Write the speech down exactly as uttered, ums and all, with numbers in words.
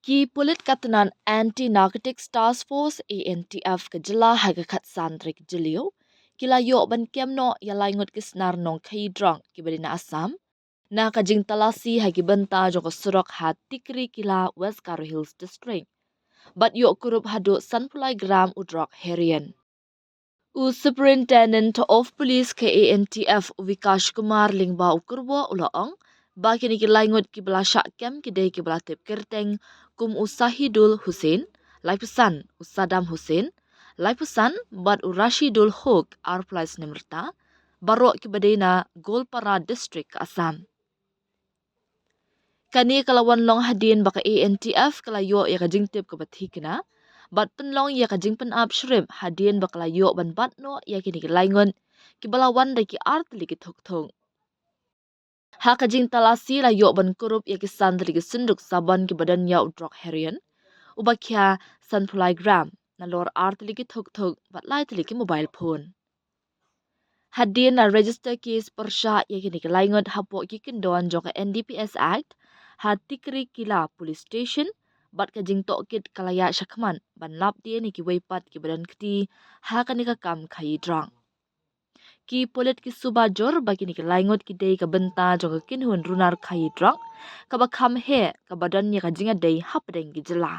Ki pulit ka tnat Anti Narcotics Task Force, A N T F, ka jylla ha ka khatsan tarik Jylliew ki la ïoh ban kem noh ïa lai ngut ki snar nongkhaïi drok kiba dei na Assam na ka jingtalasi ha ki bynta jong ka surok ha Tikrikilla, West Garo Hills District, bad ïoh kurup haduh sanphew lai gram u drok heroin. U Superintendent of Police ka A N T F, u Vikash Kumar, lyngba u kyrwoh, u la ong ba kine ki lai ngut kiba la shah kem ki dei kiba la tip kyrteng kum u Sahidul Hussain, laiphew san, u Saddam Hussain, laiphew san, bad u Rashidul Hoque, arphew lai snem rta, baroh kiba dei na Goalpara District ka Assam. Kane ka la wan long hadien ba ka A N T F ka la ïoh ïa ka jingtip kaba thikna bad pynlong ïa ka jingpynap shrip hadien ba ka la ïoh ban bat noh ïa kine ki lai ngut kiba la wan da ki ar tylli ki thuk thuk. Ha ka jingtalasi la ïoh ban kurup ïa ki san tylli ki synduk sabon kiba don ïa u drok heroin uba khia sanphew lai gram, nalor ar tylli ki thuk thuk bad lai tylli ki mobile phone. Hadien la register case pyrshah ïa kine ki lai ngut hapoh ki kyndon jong ka N D P S Act ha Tikrikilla Police Station, bad ka jingtohkit ka la ïaid shakhmat ban lap dien ïa kiwei pat kiba don kti ha kane ka kam khaïi drok. Ki pulit ki suba jur ba kine ki lai ngut ki dei ka bynta jong ka kynhun runar khaïi drok kaba kham heh kaba don ïa ka jingïadei hapdeng ki jylla.